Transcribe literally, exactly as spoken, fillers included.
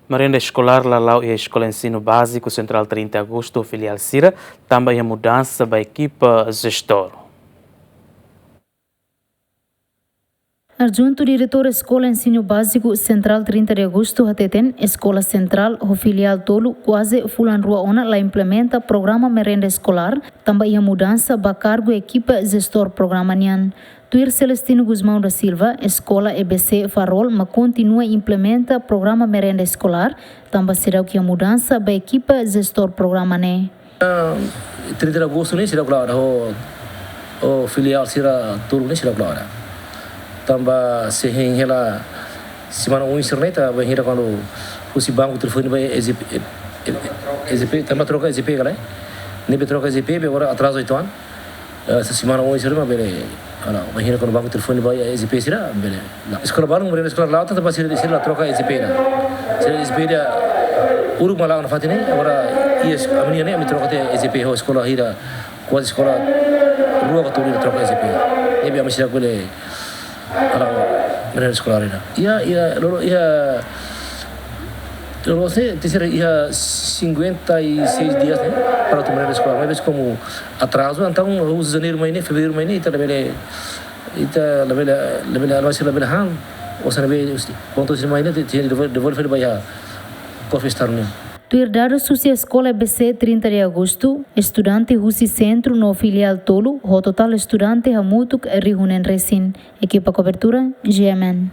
Merenda eskolár la la'o iha Eskola Ensinu Báziku Sentrál trinta Agostu filiál sira, tanba iha mudansa ba ekipa jestór. Adjuntu Diretór Eskola Ensinu Báziku Sentrál trinta de Agostu hateten, Eskola Sentrál ho filiál tolu kuaze fulan rua ona la implementa programa merenda eskolár, tanba iha mudansa ba kargu ekipa jestór programa nian. Tuir Celestino Gusmão da Silva, eskola E B C Farol mak kontinua implementa programa merenda eskolár, tanba seidauk iha mudansa ba ekipa jestór programa ne'e. Ah, trinta de Agostu ne'e seidauk la'o ona, ho, ho filiál sira tolu ne'e seidauk la'o ona. Tanba se hein hela semana oin sira-ne'e ita bainhira kuandu husi banku telefone ba E J P, E J P, tanba troka E J P ka lae. Ne'ebé troka E J P, be agora atrazu uitoan. Eh, se semana oin sira mak bele, ala, bainhira kuandu banku telefone ba E J P sira, bele. Eskola balun, merenda eskolár la'o, tanba sira, sira la troka E J P ona. Sira E J P ida uluk mak la'o ona fatin ne'e, agora iha es-, ami-nia ne'e, ami troka tiha E J P ho eskola hira, kuaze eskola rua ka tolu ida troka E J P. Ne'ebé ami seidauk bele, ala, merenda eskolár ida. Iha, iha, lolo, iha, lolo se, te sira iha cinquenta e seis dias ne'e, para atu merenda eskolár. Maibé komu atrazu, entaun, husi Janeiru mai ne'e, Fevereiru mai ne'e, ita labele, ita labele, labele, labele, labele han, osan ne'ebé, kontu sira mai ne'e, te, te devolve, devolve ba iha kofre Estadu nian. Tuir dadus husi Eskola E B C trinta de Agostu, estudante husi sentru no filiál tolu, ho totál estudante hamutuk rihun neen resin. Ekipa kobertura, G M N.